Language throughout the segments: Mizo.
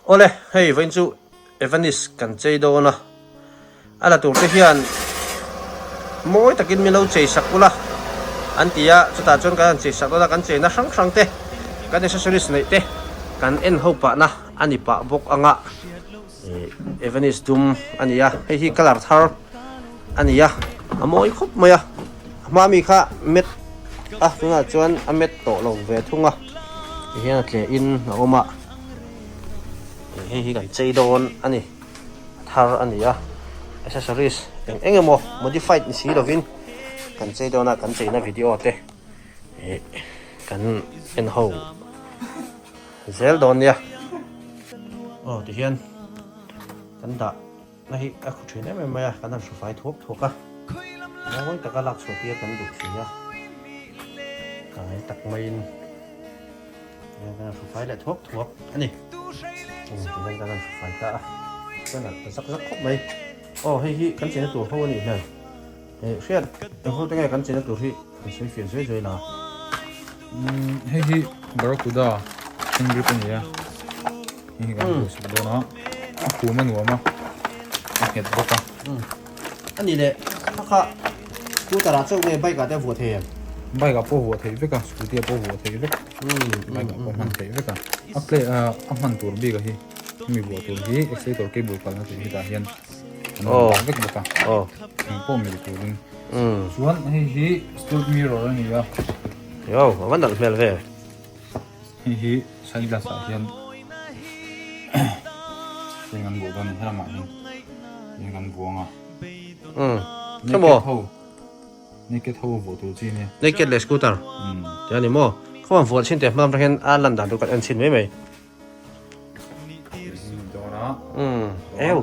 Awle, hei vawiin chu Evanis kan chei dawn a, a la tur te hian mawi takin min lo chei sak ula an ti a, chutah chuan kan han chei sak dawn a, kan cheina hrang hrang te, kan accessories neih te kan en ho pahna a ni pah bawk ang a, ih Evanis dum a ni a, hei hi colour thar a ni a, a mawi khawp mai a, a hma mi kha met a tunah chuan a met tawh lo ve thung a, tihian a tle in a awm a. Hei hi kan chei dawn a ni a thar a ni a accessories eng eng emaw modified ni si lovin kan chei dawn a kan cheina video te ih kan en ho zel dawn nia aw tihian kan dah na hi a khaw thin em em mai a kan han hru fai thuak thuak a mawi taka lak chhuah tir kan duh si a tlai tak maiin. Kan han hrufai leh thuak thuak a ni. Tihian kan han hrufai ta a. Chuan a zak zak khawp mai. Aw hei hi kan chena tur ho a nih hmel. Hei hriat eng ho te nge kan chena tur hi kan sawi fiah zuai zuai la. Hei hi Barracuda hring grip a ni a. Hei hi kan hmuh suk dawn a. A khum a nuam a. A nghet bawk a. A ni leh kha kha scooter ah chauh nge bike ah te a vuah thei em? Bike ah pawh vuah theih vek a, scooty ah pawh vuah theih vek. Bike ah pawh hman theih vek a. A plate ah a hman tur bik a hi hemi vuah tur hi accelerator cable kalna tur hi tah hian an rawn dah vek bawk a. Eng pawh mil turin. Chuan hei hi tilt mirror a ni a. Yo, a va nalh hmel ve. Hei hi side glass ah hian heng an buah dawn a ni helamah hian heng an buang a naked ho naked ho vuah tur chi a nia naked leh scooter tih a ni maw khaw an vuah chhin teh hma atang hian a lan dan tur kan en chhin mai mai eu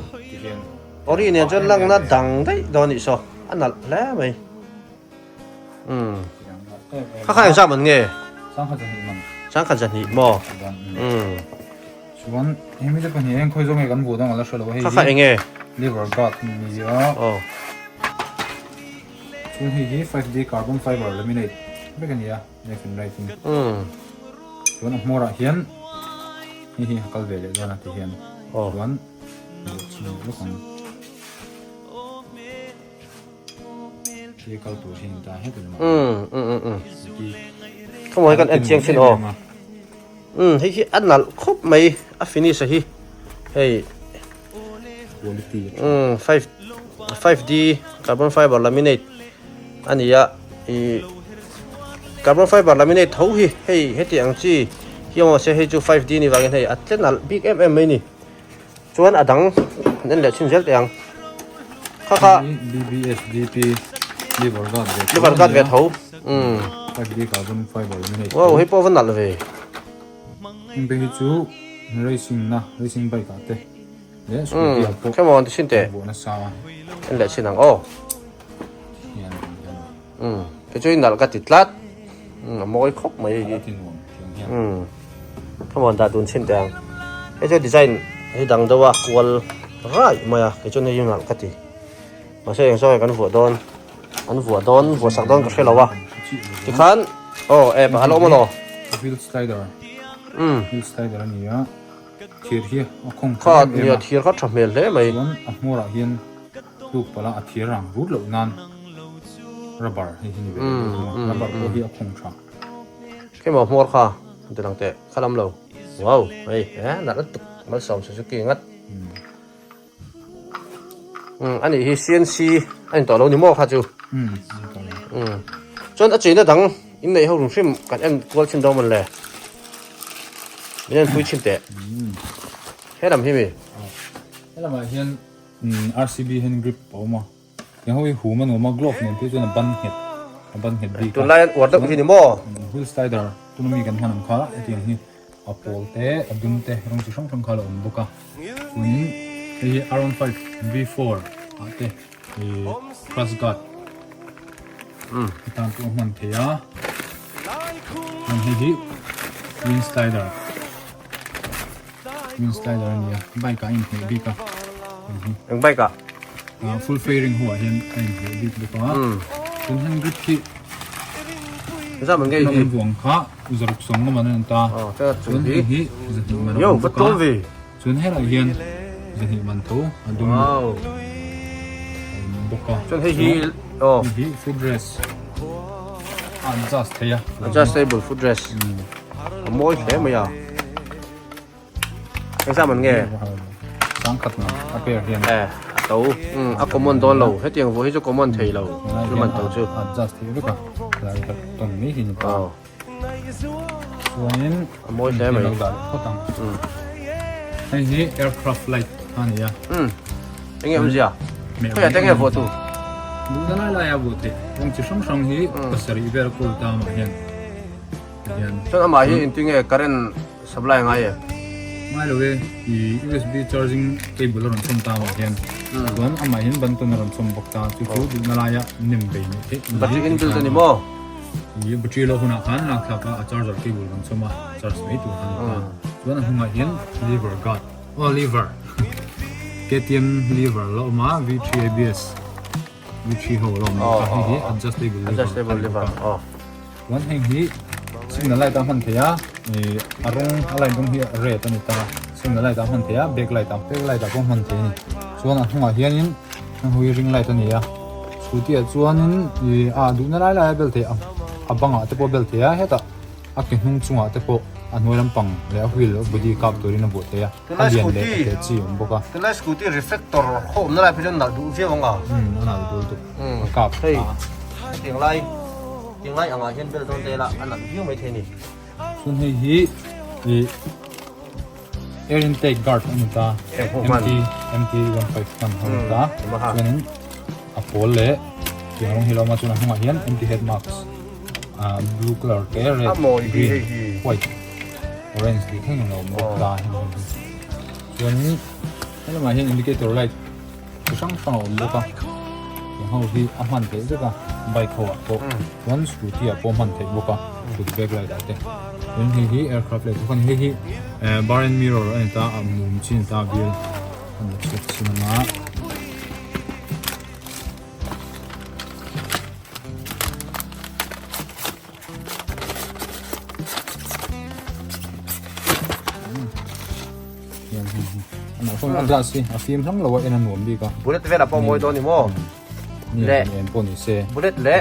ori nen chuan langna dang daih dawn a nih saw a nalh hle mai. Umm. Kha kha engzah man nge? Sangkhat zahnih man. Sangkhat zahnih maw? Umm. Chuan hemi te pahnih hian khawi zawng nge kan vuah dang ala hre lo a hei hi. Kha kha enge? Liver guard ni a. Aw. Chuan hei hi 5D carbon fiber laminate vek a ni a left and right in. Umm. Chuan a hmawrah hian hei hi a kal ve leh dawn a ti hian. Aw. Chuan buh chhin lawk ang. Khaw mawi kan en chiang thin aw umm hei hi a nalh khawp mai a finish a hi hei umm five 5D carbon fiber laminate a ni a ih carbon fiber laminate tho hi hei heti ang chi hi awm se hei chu 5D ni vangin hei a tle nalh bik em em mai a ni. Chuan a dang an en leh chhin zel teh ang. Kha kha. BBS DP liver guard ve tho. Liver guard ve tho. Umm. 5D carbon fiber laminate. Wow hei pawh va nalh ve. Heng te hi chu racing na racing bike ah te leh scooty ah pawh. Come on ti chhin teh. Buah nasa. En leh chhin ang aw. Umm kei chu i nalh ka ti tlat. Umm a mawi khawp mai hei hi. Umm come on dah dun chhin teh ang. Hei chu design hi dang deuh a kual raih mai a kei chuan hei hi nalh ka ti. Mahse eng saw nge kan vuah dawn an vuah dawn vuah sak dawn ka hre lo a. Tikhan aw e pakhat a awm alaw. Wheel slider. Umm. Wheel slider a ni a. Thir hi a khawng tha em em a. Kha nia thir kha tha hmel hle mai. Chuan a hmawrah hian tluk palh a a thir rang rut loh nan rubber hei hi ni ve leh thung a rubber pawh hi a khawng tha. Keimah hmawr kha an ti lang teh kha lam lo. Wow hei he nalh lutuk Malsawm Suzuki ngat. Umm a nih hi CNC a in tawh lo ni maw kha chu. Umm chuan a cheina dang in neih ho hrim hrim kan en kual chhin dawn mawn le. Min en pui chhin teh. He lam hi mi. He lamah hian RCB hand grip a awm a. Tiang ho hi hum a nuam a glove nen phei chuan a ban nghet a ban nghet bik a. Tunlai an uar deuh hi ni maw? Wheel slider tuna mi kan hman ang kha hetiang hi a pawl te a dum te rawng chi hrang hrang kha a lo awm bawk a. Chuanin hei hi R 15 V4 ah te ih crash guard atan pawh a hman thei a. Chuan hei hi wind slider. Wheel slider a ni a bike ah a inhmeh bik a eng bike ah full fairing ho ah hian a inhmeh bik bawk a chuan hand grip hi zah man ngei hi vuang kha zaruk sawm nga man a ni ta chuan hei hi zahnih man a awm bawk a Chuan helaiah hian zahnih man tho a dum a awm bawk a. Chuan hei hi aw. Hei hi foot rest a adjust thei a. Adjustable foot rest a mawi hle mai a. Engzah man nge? Sangkhat man a pair hian. Eh a to a common dawn lo hetiang vuah hi chu common thei lo chu man to chu. Adjust thei vek a tlai khat tawn mai hi ni ta. Chuanin a mawi hle mai. Lo dah leh phawt ang. Hei hi aircraft light a ni a. Enge awmzia? Khawiah te nge vuah tu? Duhna lai laia vuah theih. Rawng chi hrang hrang hi pasarih vel kawl ta amah hian. Hian. Chuan amah hi engtin nge current Supply ngai e. Ngai lo e, i USB charging cable a rawn chhawm ta avang hian chuan amah hian ban tawn a rawn chhawm bawk ta, chu chu duhna laia nem bei nih theih ni. Battery inbuilt a ni maw? I battery loh hunah khan lak thlak a, a charger cable rawn chhawm a, charge mai tur kha a ni ta. Chuan a hnungah hian lever guard, aw lever, KTM lever la awm a, V3 ABS, V3 ho la awm bawk a, hei hi adjustable lever a ni bawk a. Chuan heng hi signal light a hman theih a, ih a rawng a light rawng hi red a ni ta a, signal light a hman theih a, back light ah back light ah pawh hman theih a ni. Chuan a hnungah hianin heng ho hi ring light a ni a, scooty ah chuanin ih a duhna lai lai a bel theih a, a bangah te pawh a bel theih a, hetah a ke hnung chungah te pawh a hnuai lampang leh a wheel body kap turin a buah theih a, a lian leh a teh chi a awm bawk a. Tunlai scooty reflector ho awmna lai phei chuan nalh duh viau ang a. Umm a nalh duh lutuk a kap hei hetiang lai. Tinglai angah hian bel dawn tel a, a nalh viau maithei a ni. Chuan hei hi ih air intake guard a ni ta, MT MT 151 a ni ta, chuanin a pawl leh tiang rawng hi lo awm a, chuan a hnungah hian MT head marks ah blue colour te red green white orange tih thleng in a awm bawk ta heng ho hi. Chuanin helamah hian indicator light chi hrang hrang a awm bawk a tiang ho hi a hman theih vek a bike ho ah pawh chuan scooty ah pawh hman theih bawk a scooty back light ah te chuan hei hi aircraft light bawk a ni hei hi eh bar end mirror a ni ta a mum chi a ni ta a bial a ni chhep chin ang a. A glass hi a fim hlang lo a en a nuam bik a. Bullet velah pawh mawi dawn ni maw? Le en pawh ni se. Bullet leh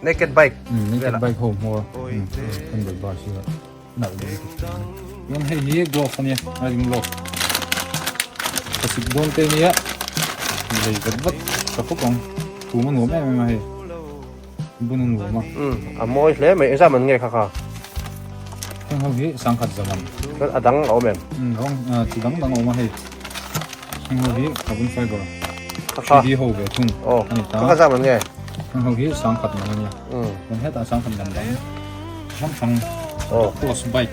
naked bike. Naked bike ho hmawr handle bar hi nalh deuh lutuk. Chuan hei hi glove a nia riding glove. Pasik dawn te nia lei vat vat tha khawp ang. Thum a nuam em em a hei. Bun a nuam a. Umm a mawi hle mai engzah man nge kha kha. Heng ho hi sangkhat zaman. Chuan a dang a awm em? Umm rawng chi dang dang a awm a hei. Heng ho hi carbon fiber 3D ho ve thung a ni ta. Kha kha zah man nge? Heng ho hi sangkhat man a nia. Chuan hetah sangkhat man dang hrang hrang cross bike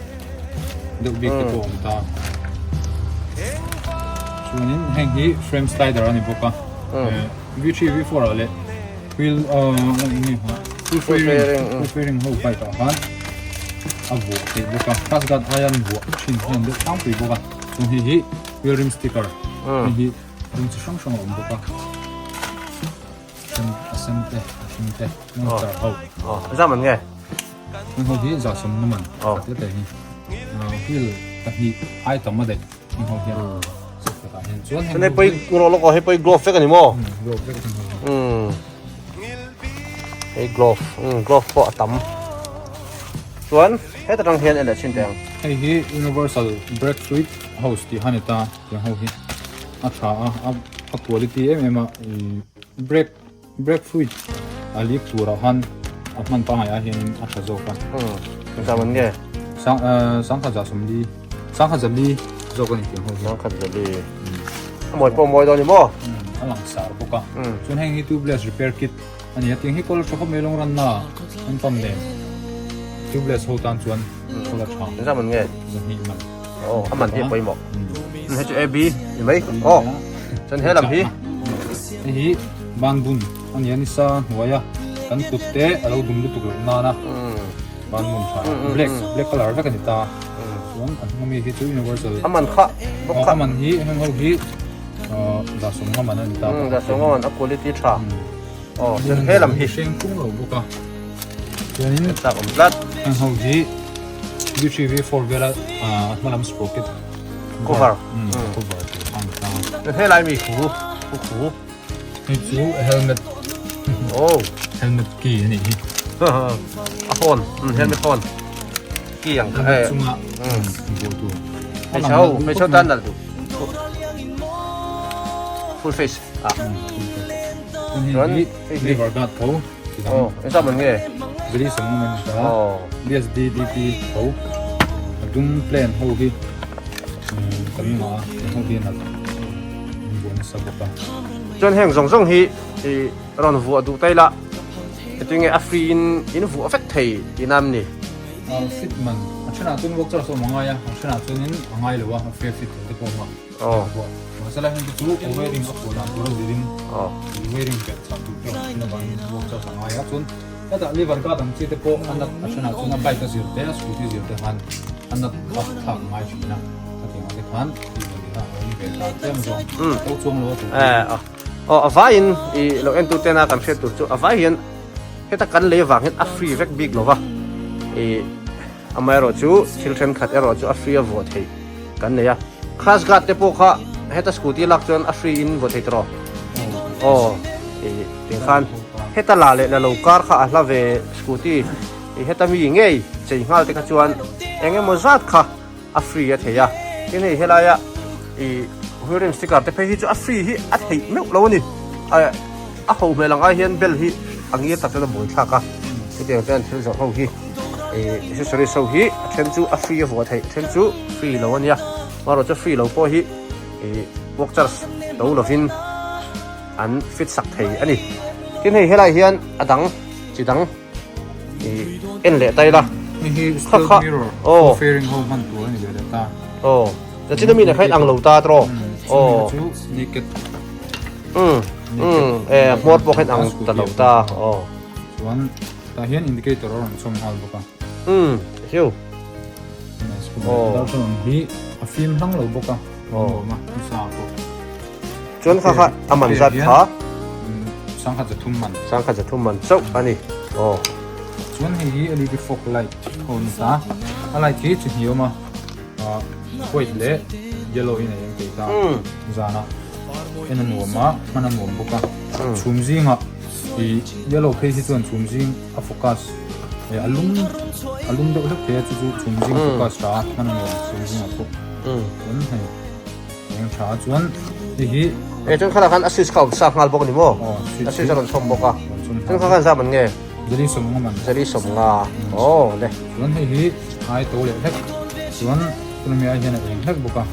deuh bik te pawh a awm ta. Chuanin heng hi frame slider a ni bawk a. V3 V4 ah leh wheel full fairing full fairing ho bike ah khan a vuah theih bawk a crash guard aia an vuah thin hian deuh tlangpui bawk a chuan hei hi wheel rim sticker hei hi rawng chi hrang hrang a awm bawk a a sen te a hring te monster ho zam an nge heng ho hi zah sawm na man te te hi wheel pahnih ai tam a daih heng ho hian Chuan hei pawh hi rawh lawk aw hei pawh hi glove vek a ni maw? Glove vek a ni. Hei glove glove pawh a tam. Chuan heta tang hian en leh chhin teh ang. Hei hi universal brake fluid hose tih a ni ta tiang ho hi a tha a a quality em em a brake brake fluid a leak turah khan a hman pangngai ah hianin a tha zawk a. Engzah man nge? Sang sangkhat za sawmli sangkhat zali zawk a ni tiang ho hi. Sangkhat zali. A mawi pawh a mawi dawn ni maw? A lang sar bawk a. Chuan heng hi tubeless repair kit a ni a tiang hi kawl tha khawp mai lawng ranna an pump nen tubeless ho tan chuan kawl a tha. Engzah man nge? Zahnih man. Aw a man hi a pawimawh. Hei chu AB ni mai. Aw chuan he lam hi. Hei hi ban bun a ni a nisa hnuai a kan kut te a lo dum lutuk loh nana ban bun tha black black colour vek a ni ta chuan a hnung ami hi chu universal a man kha bawk kha a man hi heng ho hi zahsawm nga man a ni ta zahsawm nga man a quality tha aw chuan he lam hi hreng tung lo bawk a chuanin chak awm tlat heng ho hi V3 V4 vela a hma lam sprocket. Cover. Cover tur kha a ni ta. Helai mi khu khu khu. Hei chu helmet. Oh. Helmet key a nih hi. A phone. Helmet phone. Key ang kha. Helmet chunga buah tur. Hmeichhe ho, hmeichhe ho tan nalh duh. Full face. Ah. Chuan hei hi liver guard tho. Oh, engzah man nge? Zali sawm man ta. Oh. BSDDP tho. A dum plan ho hi kan ngah a, heng ho hi a nalh. Buah nasa bawk a. Chuan heng zawng zawng hi i rawn vuah duh ta ila heti nge a free in in vuah vek thei tihna em ni? Fit man a thenah chuan work charge awm a ngai a, a thenah chuanin a ngai lo a, a fair fit thei te pawh a awm a. Vuah mahse lai heng te chu a wearing a pawh dan tur a zirin wearing belh chah tur te a awm thin avangin work charge a ngai a, chuan hetah liver guard ang chi te pawh a nut a thenah chuan a bike a zir te a scooty zir te khan a nut kha thlak a ngai thin a, khatiang ang te khan tih ve leh a awm ve ta tlem zawng to chuang lo a tur te. Aw a vaiin i lo entu tena kan hriat tur chu a vai hian heta kan lei avang hian a free vek bik lova i amaherawh chu thil thenkhat erawh chu a free a vuah theih kan nei a crash guard te pawh kha heta scooty lak chuan a free in vuah thei tawh aw i ting khan heta la leh la lo kar kha a hla ve scooty i heta mi ngei chei nghal te kha chuan eng emaw zat kha a free a thei a tin hei helaia ih wheel rim sticker te phei hi chu a free hi a theih meuh lo a ni a ho hmel ang ai hian bel hi a ngir tak chuan a buai thlak a hetiang chuan thil zawrh ho hi ih accessories ho hi a then chu a free a vuah theih a then chu free lo a nia amaherawh chu free lo pawh hi ih work charge to lovin an fit sak thei a ni tin hei helai hian a dang chi dang. en leh ta ila hei hi steel mirror aw fairing ho hman tur ani ve leh ta aw ta chin ami na khain ang lo ta tro aw chu naked e hmawr pawh khain ang ta lo ta aw chuan tah hian indicator a rawn chhawm nghal bawk a hiu aw darthlalang hi a fim hlang lo bawk a aw sa pawh Chuan kha kha a man zat kha sangkhat zathum man sangkhat zathum man chauh a ni aw chuan hei hi led fog light ho ni ta a light hi chi hnih awm a white leh yellow in a eng thei ta zana en a nuam a hman a nuam bawk a chhum zingah ih yellow phei hi chuan chhum zing a focus a lum a lum deuh hlek thei a chu chu chhum zing focus tha a hman a nuam chhum zingah pawh chuan hei Eng tha chuan hei hi E chuan khalah khan a switch kha a awm sa nghal bawk a ni maw? A switch a rawn chhawm bawk a. Chuan kha khan zam an nge? Zali sawm nga man. Zali sawm nga. Aw le. Chuan hei hi ai to leh hlek. Chuan tuna mi ai hian a eng hlek bawk a.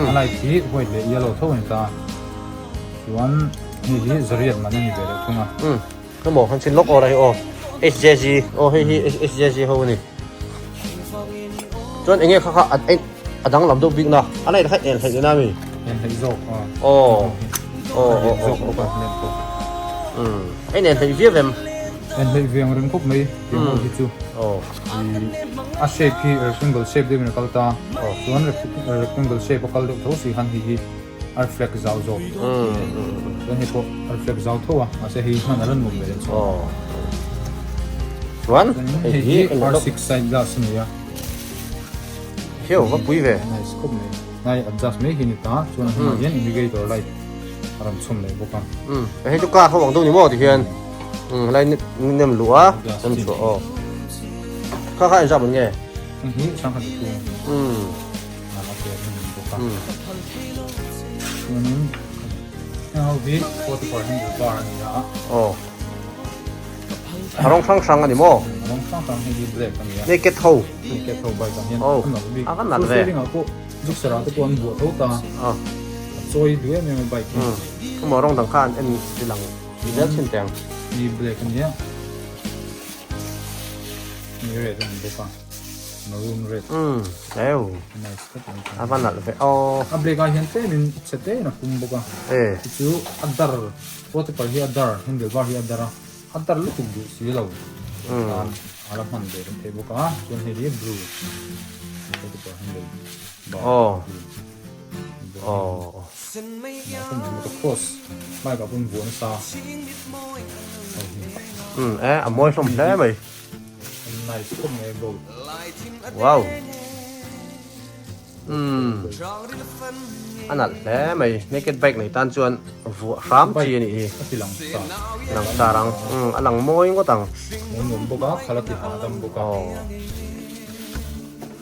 A light hi white leh yellow tho a ni ta. Chuan hei hi zariat man a ni ve leh thung a. Hemaw han chin lawk aw la hei aw HJG aw hei hi HJG ho a ni chuan enge kha kha a danglam deuh bik na a light kha en hleih nena mi en hleih zawk aw aw aw zawk bawk a len pawh en en hleih viau em en hleih ve ang reng khawp mai tiang ho hi chu aw a shape hi rectangle shape deuhin a kal ta chuan rectangle shape a kal deuh tho si khan hei hi A reflect zau zawk. Chuan hei pawh a reflect zau tho a, mahse hei hman a la nuam ve leh chuan. Chuan hei hi R6 side glass a ni a. Heo va pui ve. Nice khawp mai. Nai adjust mai hi ni ta, chuan a hnungah hian indicator light a rawn chhawm leh bawk a. Hei chu car ho ang deuh ni maw ti hian. Helai nem luh a, nem chhuah aw. Kha kha engzah man nge? Hei hi sangha chu. A rawng hrang hrang a ni maw? Naked ho. Oh, a va nalh ve. Emaw rawng dang kha an en ti lang zel thin teh ang. Maroon red. Umm eo. Nice khawp mai. A va nalh ve aw. A black ah hian tlem in chhe te in a pum bawk a. Eh. Chu chu a dar wallpaper hi a dar handle bar hi a dar a. A dar lutuk duh si lo. Umm. A la hman ve reng thei bawk a. Chuan hei hi blue wallpaper handle bar. Aw. Aw. Motocross bike ah pawn vuah nasa. Umm eh a mawi hlawm hle mai. Nice khawp mai boat. Wow. Umm a nalh hle mai naked bike nei tan chuan vuah hram chi a nih hi. A ti lang sar. Lang sar ang umm a lang mawi ngawt ang. Mawi nuam bawk a khala ti hahdam bawk a. Aw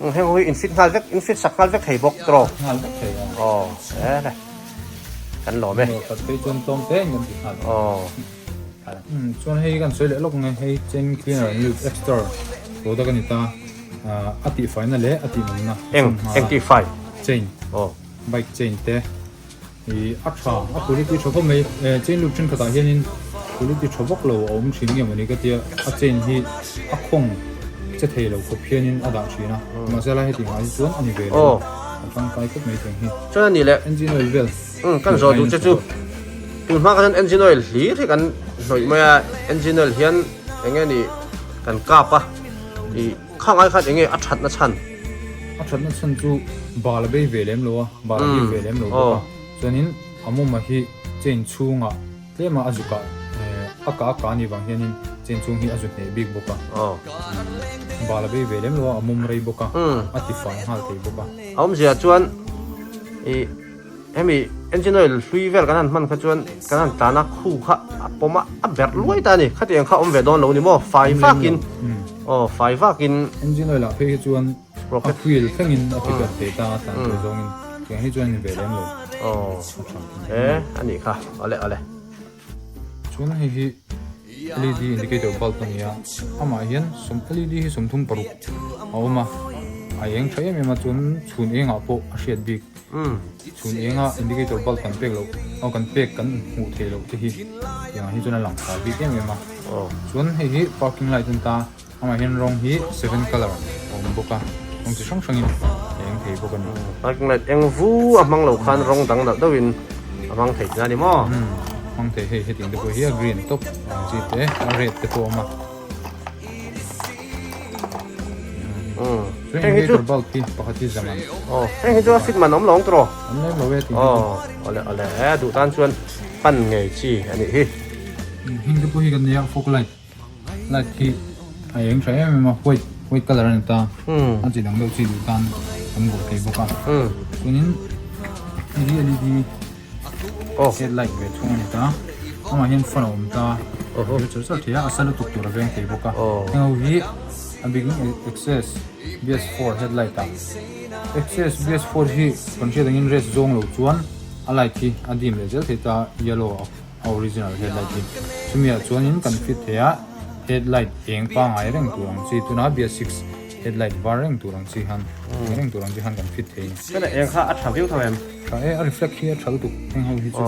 umm heng ho hi in fit nghal vek in fit sak nghal vek thei bawk tawh. Nghal vek thei a. Aw he le kan lawm e. Khat phei chuan tlawm te in kan ti nghal. Aw. Umm chuan hei kan sawi leh lawk nge hei chain cleaner an lut extra product a ni ta a tihfaina leh a tihmumna eng eng tihfai chain aw bike chain te ih a tha a quality tha khawp mai eh chain lut thenkhatah hianin quality tha vak lo a awm thin nge mawni ka tia a chain hi a khawng che thei lo khawp hianin a dah thin a mahse lai heti ngah hi chuan a ni ve lo a tangkai khawp mai theng hi chuan a nih leh engine oil vel Umm kan zawh duh che chu tun hma khan engine oil hlir hi kan hnawih mai a engine oil hian eng nge ni kan kap a ih khang ai khan eng nge a that na chhan a that na chhan chu bal a bei ve lem lo a bal a hip ve lem lo bawk a chuanin a mawma hi chain chhungah tlema a zukah a kah a kah a nih vang hianin chain chhung hi a zu hneh bik bawk a bal a bei ve lem lo a a mawm rei bawk a a tifai nghal thei bawk a a awmzia chuan ih. Hemi engine oil hlui vel kan han hman kha chuan kan han tlan a khu kha a pawm a a berh luai ta a ni khatiang kha awm ve dawn lo ni maw fai vakin aw fai vakin engine oil ah phei hi chuan a wheel thlengin a ti berh thei ta a tlan tur zawngin tiang hi chuan a ni ve lem lo aw e a nih kha awle awle. Chuan hei hi led indicator bulb a ni a amah hian led hi 36 a awm a a eng tha em em a chuan chhun engah pawh a hriat bik chhun enga indicator bulb kan pek loh aw kan pek kan hmuh theih loh te hi tiangah hi chuan a lang thla bik em em a chuan hei hi parking light a ni ta. Amah hian rawng hi seven colour a awm bawk a, rawng chi hrang hrangin a eng thei bawk a ni. Parking light eng vu a hmang lo khan rawng dang nalh deuhin a hmang thei tihna a ni maw? Umm hmang thei hei hetiang te pawh hi a green tawp ang chi te a red te pawh a awm a. Umm Chuan indicator bulb hi pakhat hi zam ang. Aw heng hi chu a fit man awm lo ang tawh. Awm lem lo e tih hi chu. Aw awle awle duh tan chuan pan ngei chi a nih hi. Heng te pawh hi kan nei a fog light. Light hi a eng tha em em a white white colour a ni ta a chi dang deuh chi duh tan kan vuah thei bawk a chuanin hei hi led headlight ve thung a ni ta amah hian fan a awm ta a char char thei a a sa lutuk tur a veng thei bawk a heng ho hi a bik in access bs four headlight ah access bs four hi kan hriat angin race zawng lo chuan a light hi a dim leh zel thei ta yellow a. A original headlight hi chumi ah chuanin kan fit thei a headlight eng pangai reng tur ang chi tuna bs six headlight var reng tur ang chi khan eng reng tur ang chi khan kan fit thei a ni. Chuan eng kha a tha viau tho em? Tha e, a reflect hi a tha lutuk heng ho hi chu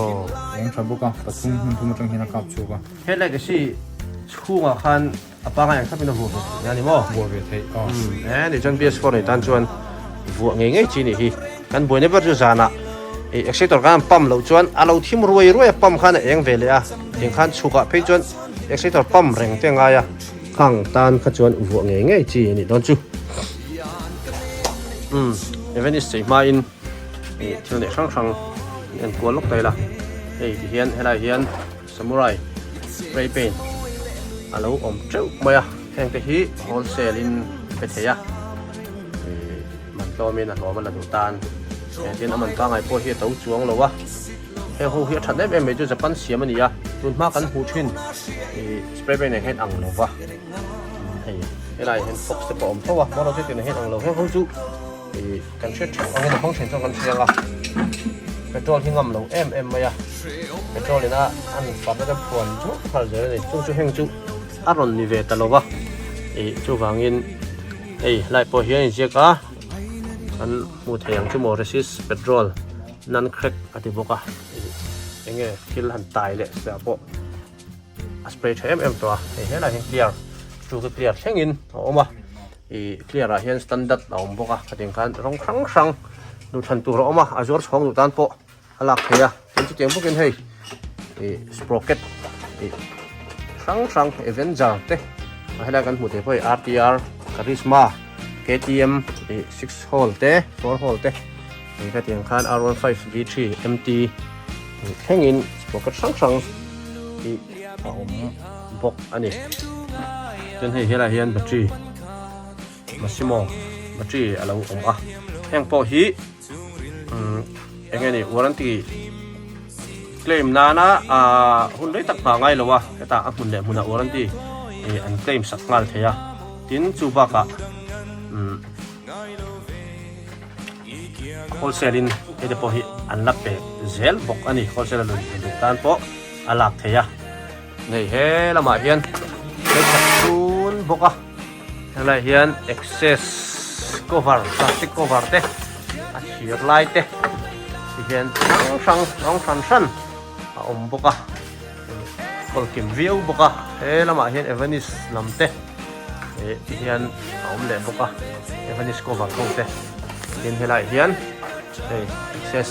eng tha bawk a pathum hmun thum atang hian a kap chhuak a. Headlight a si chhungah khan a pangai ang thlapin a vuah ve theih a ni maw? Vuah ve theih aw. E ni chuan bs four nei tan chuan vuah ngei ngei chi a nih hi. Kan buaina ber chu zanah ih extractor khan an pump loh chuan a lo thim ruai ruai a pump khan a eng ve leh a tiang khan chhukah phei chuan extractor pump reng te a ngai a. Khang tan kha chuan vuah ngei ngei chi a nih dawn chu. Umm Evanis chei hmain ih thil neih hrang hrang an en kual lawk ta ila hei ti hian helai hian Samurai spray paint a lo awm teuh mai a heng te hi wholesale in pe thei a ih man tlawmin a hlawm a la duh tan he tin a man pangai pawh hi a to chuang lo a heng ho hi a that em em mai chu Japan siam a ni a tun hma kan hmuh thin ih spray paint ah hian ang lo va hei helai ah hian fox te pawh a awm tho a hmawlh te tih ah hian ang lo heng ho chu Ih kan hriat theuh angin a hmang then chuan kan hria ang a, petrol hi ngam lo em em mai a, petrol ina an farna te phuan zut nghal zel a ni, chung chu heng chu a rawn ni ve ta lo va, ih chuvangin hei lai pawh hian a inziak a, kan hmuh thei ang chu maw resist petrol non crack a ti bawk a, ih enge thil han tai leh siah pawh. a spray tha em em tawh a hei helai hian clear chu chu clear thlengin a awm a ih clear ah hian standard a awm bawk a khatiang khan rawng hrang hrang duhthlan tur a awm a a zuar chhawng duh tan pawh a lak theih a tin chutiang bawkin hei ih sprocket ih hrang hrang avenger te a helai kan hmuh theih pawh hei R T R karizma K T M ih six hole te four hole te hei khatiang khan R one five V three M T thlengin sprocket hrang hrang hi a awm bawk a ni chuan hei helaiah hian battery Massimo battery a lo awm a. Heng pawh hi eng nge ni warranty claim nana ah hun rei tak nghah ngai lo a hetah a hmun leh hmunah warranty ih an claim sak nghal thei a tin chu bakah umm wholesale in hei te pawh hi an la pe zel bawk a ni wholesale a duh tan pawh a lak theih a. Hei he lamah hian hei tun bawk a helaiah hian access cover plastic cover te a thir lai te ti hian hrang hrang rawng hran hran a awm bawk a kawlkim viau bawk a he lamah hian evanis lam te eh ti hian a awm leh bawk a evanis cover ho te tin helaiah hian hei access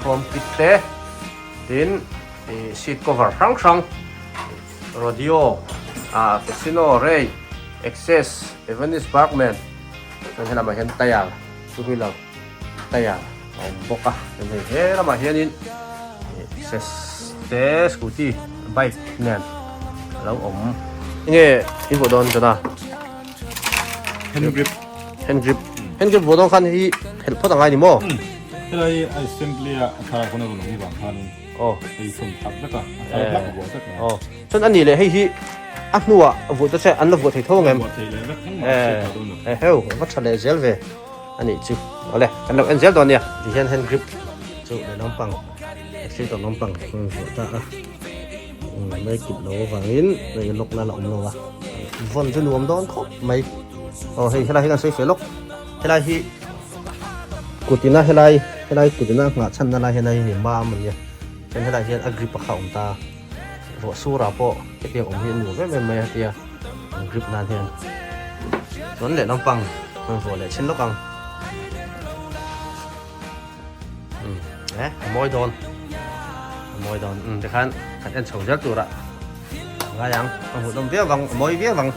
chrome kit te tin. Ih seat cover hrang hrang Rodeo ah Fascino Ray Access Evanis Burgman chuan helamah hian tyre two wheeler tyre a awm bawk a chuan hei he lamah hianin ih Access te scooty bike nen a lo awm. Enge i vuah dawn chawna? Hand grip. Hand grip. Hand grip vuah dawn khan hi phelh phawt angai ni maw? Helai assembly a thar khawn a rawn awm vang khanin. Aw. Hei thawm tak vek a, a thar hlak vuah vek mai. Aw. Chuan a nih leh hei hi a hnuah vuah ta che an la vuah thei tho ang em? Vuah thei leh vek engmah a hriat tawh dawn lo. Eh heu, va tha leh zel ve a nih chu. Awle, kan lo en zel dawn nia. Ti hian hand grip chu leh lampang accelerator lampang a rawn vuah ta a. Mai kip lo avangin hei lock na la awm lo a. Vawn chu nuam dawn khawp mai. Aw hei helai hi kan sawi feh lawk. Helai hi Kutina helai helai kutina nghah chhanna lai hian hei mam a nia chuan helai hian a grip a kha a awm ta ruah surah pawh hetiang awm hi a nuam em em mai a tia an grip nan hian chuan leh lampang rawn vuah leh chhin lawk ang umm eh a mawi dawn a mawi dawn umm tikhan kan en chho zel turah a ngai ang a hmuhnawm viau vang a mawi viau vang.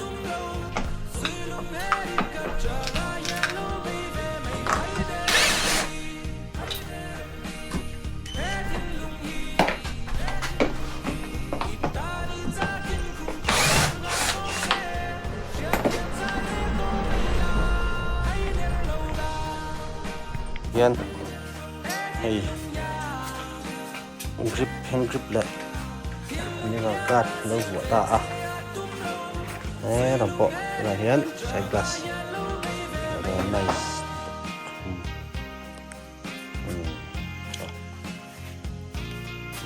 Hian hei grip hand grip leh mirror guard lo vuah ta a he lam pawh tunah hian side glass nice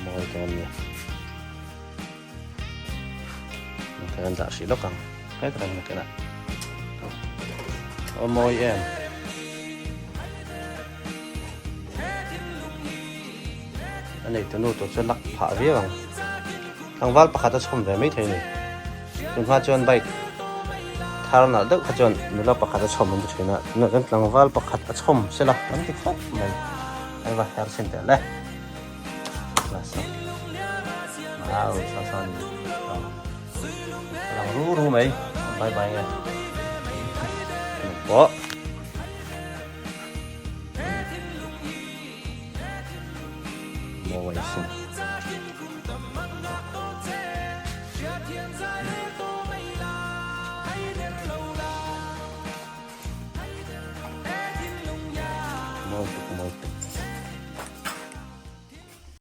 mawi dawn nia kan dah hrih lawk ang he tak ang nakinah aw mawi em. A neitu nu tur chu lak phah viau ang. Tlangval pakhat a chhawm ve mai thei a ni. Tun hma chuan bike thar nalh deuh kha chuan nula pakhat a chhawm an ti thin a, tunah chuan tlangval pakhat a chhawm sela an ti khawp mai. Hei va her chhin teh le. Class a. Wow, sa sa ni. Lang ru ru mai. Bye bye nge. Pawh.